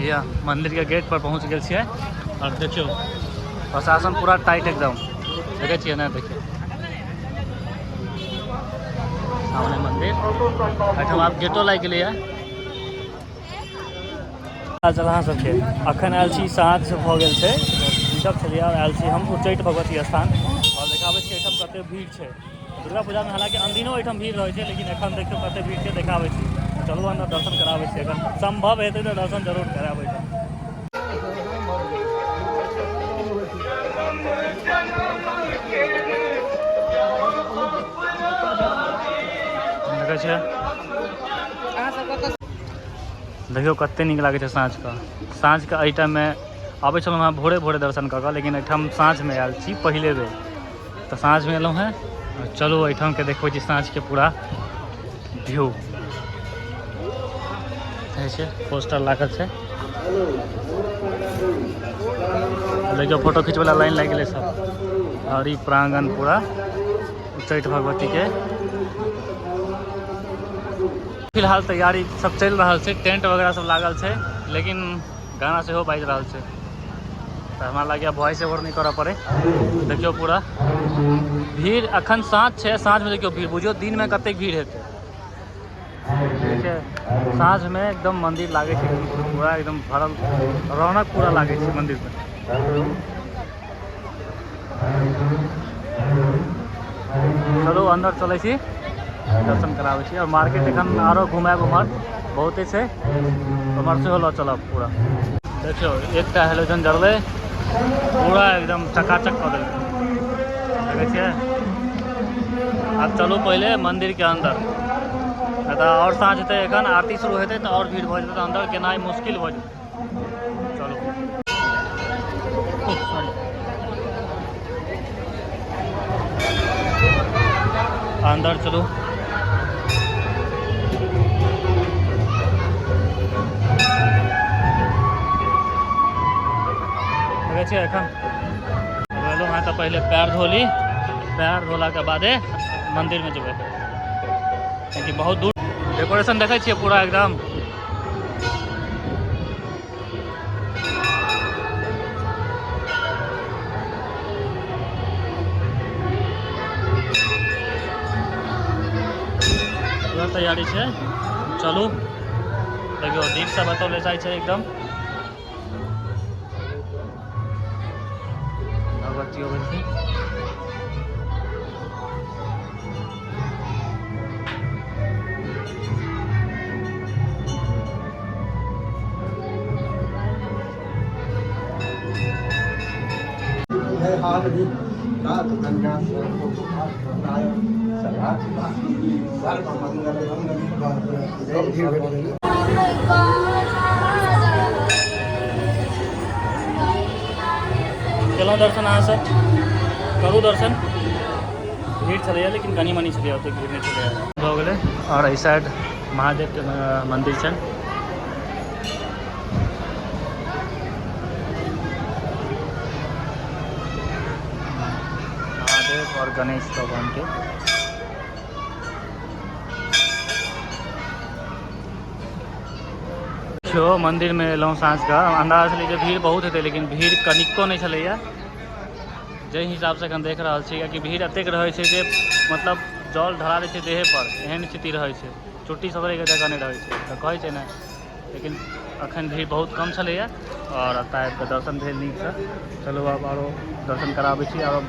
या मंदिर के गेट पर पहुँच गेल छियै। और देखियौ प्रशासन पूरा टाइट एकदम, देखै छियै ने, देखियौ सामने मंदिर, एहिठाम आब गेटो लागि गेलैए। चल अहाँ सबके अखन आयल छी, साँझ भऽ गेल छै, सब छलियै और आयल छी हम उच्चैठ भगवती स्थान। और देखाबै छी एहिठाम कते भीड़ छै दुर्गा पूजामे। हालाँकि अनदिनो एहिठाम भीड़ रहै छै, लेकिन एखन देखियौ कते भीड़ छै, देखाबै छी। चलू अन्दर दर्शन कराबै छी, अगर सम्भव हेतै तऽ दर्शन जरूर कराबै एहिठाम। देखै छियै, देखियौ कते नीक लागै छै साँझके। साँझके एहि टाइममे आबै छलहुँ हेँ भोरे भोरे दर्शन कऽ कऽ, लेकिन एहिठाम साँझमे आयल छी पहिले बेर, तऽ साँझमे एलहुँ हेँ। चलू एहिठामके देखबै छी साँझके पूरा व्यू। छै पोस्टर लागल छै, देखियौ फोटो खिचबै ला लाइन लागि गेलै सब। और ई प्रांगण पूरा उच्चैठ भगवतीके फिलहाल तैयारी सब चलि रहल छै, टेंट वगैरह सब लागल छै, लेकिन गाना सेहो बाजि रहल छै, तऽ हमरा लागैए वॉइस ओवर नहि करऽ पड़ै। देखियौ पूरा भीड़, अखन साँझ छै, साँझमे देखियौ भीड़, बुझियौ दिनमे कतेक भीड़ हेतै। साँझमे एकदम मंदिर लागै छै पूरा एकदम भरल, रौनक पूरा लागै छै मंदिरमे। चलू अन्दर चलै छी, दर्शन कराबै छी। और मार्केट एखन आरो घुमायब, उम्हर बहुते छै, उम्हर सेहो लऽ चलब पूरा। देखियौ एकटा हेलोजन जरलै, पूरा एकदम चकाचक कऽ देलकै, देखै छियै। आब चलू पहिले मंदिर के अंदर, नहि तऽ और साँझ हेतै, एखन आरती शुरू हेतै तऽ और भीड़ भऽ जेतै, तऽ अंदर गेनाइ मुश्किल भऽ जेतै। चलू अंदर चलू। देखै छियै एखन एलहुँ हेँ तऽ पहिले पैर धोली, पैर धोलाके बादे मंदिरमे जेबै, कियाकि बहुत दूर। डेकोरेशन देखै छियै पूरा एकदम। पूरा तैयारी छै। चलू देखियौ दीप सब एतऽ लेसाइ छै एकदम। भगवती भेलखिन। केलहुँ दर्शन, अहाँ सब करू दर्शन। भीड़ छलैए लेकिन कनि मनि छलैए, ओतेक भीड़ नहि छलैए। भऽ गेलै। आओर एहि साइड महादेवके मन्दिर छनि। महादेव और गणेश भगवान के। देखियौ मंदिर में एलहुँ साँझ के, अंदाज छलै जे भीड़ बहुत हेतै, लेकिन भीड़ कनिको नहि छलैया जाहि हिसाबसँ एखन देख रहल छी। कियाकि भीड़ एतेक रहै छै जे मतलब जल ढरा दै छै देहे पर, एहन स्थिति रहै छै, चुट्टी ससरैके जगह नहि रहै छै, तऽ कहै छै ने। लेकिन एखन भीड़ बहुत कम छलैया और एतऽ आबिकऽ दर्शन भेल नीकसँ। चलू आब आरो दर्शन कराबै छी, आरो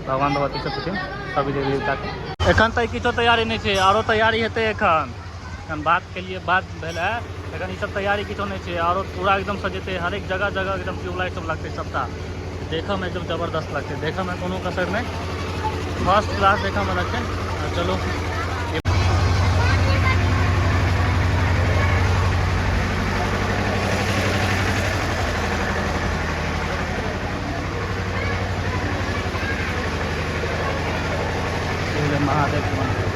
भगवान भगवती सब छथिन सभी देवी देवताके। एखन तऽ किछो तैयारी नहि छै, आरो तैयारी हेतै एखन। एखन बात केलिए, बात भेल है, एखन ई सब तैयारी किछो नहि छै। आरो पूरा एकदम सजेतै, हरेक जगह जगह एकदम ट्यूबलाइट सब लगतै, सबटा देखऽमे एकदम जबरदस्त लगतै, देखऽमे कोनो कसर नहि, फर्स्ट क्लास देखऽमे लगतै। चलू महादेव के मंदिर।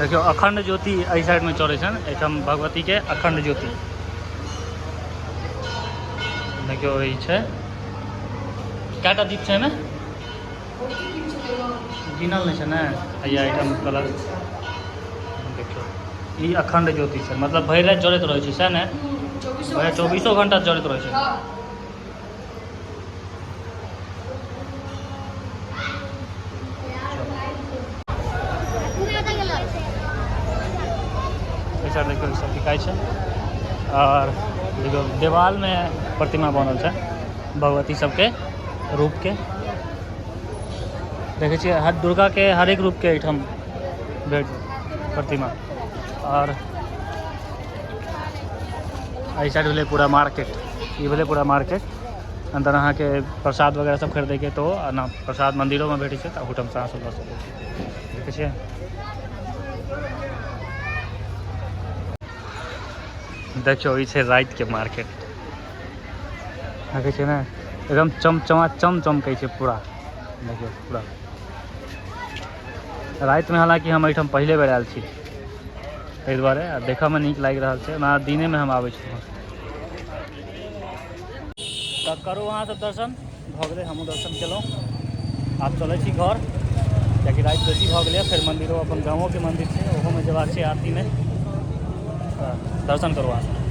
देखियौ अखंड ज्योति एहि साइडमे चलै छनि एहिठाम भगवतीके अखंड ज्योति। देखियौ ई छै कएटा दीप छै एहिमे? गिनल नहि छै ने। हैया एहिठाम कलर देखियौ, ई अखंड ज्योति छै, मतलब भरि राति जरैत रहै छै, सएह ने? चौबीसो घंटा जरैत रहै छै। एहि साइड देखियौ सब बिकाइ छै। आओर देखियौ देवालमे प्रतिमा बनल छै भगवती सबके रूपके। देखै छियै हर दुर्गाके हरेक रूपके एहिठाम भेट प्रतिमा। आओर एहि साइड भेलै पूरा मार्केट, ई भेलै पूरा मार्केट। अन्दर अहाँके प्रसाद वगैरह सब खरीदैके तो ना प्रसाद मन्दिरोमे भेटै छै, तऽ ओहूठामसँ अहाँ सब लऽ सकै छी। देखै छियै देखियौ ई छै रातिके मार्केट। देखै छियै ने एकदम चमचमा चम चमकै छै पूरा। देखियौ पूरा रातिमे, हालाँकि हम एहिठाम पहिले बेर आयल छी ताहि दुआरे आ देखयमे नीक लागि रहल छै, ओना दिनेमे हम आबै छलहुँ। तऽ करू अहाँ सब दर्शन, भऽ गेलै, हमहूँ दर्शन केलहुँ। आब चलै छी घर, कियाकि राति बेसी भऽ गेलै। फेर मन्दिरो अपन गाँवोके मन्दिर छै, ओहोमे जेबाक छै आरतीमे। तऽ दर्शन करू अहाँ सब।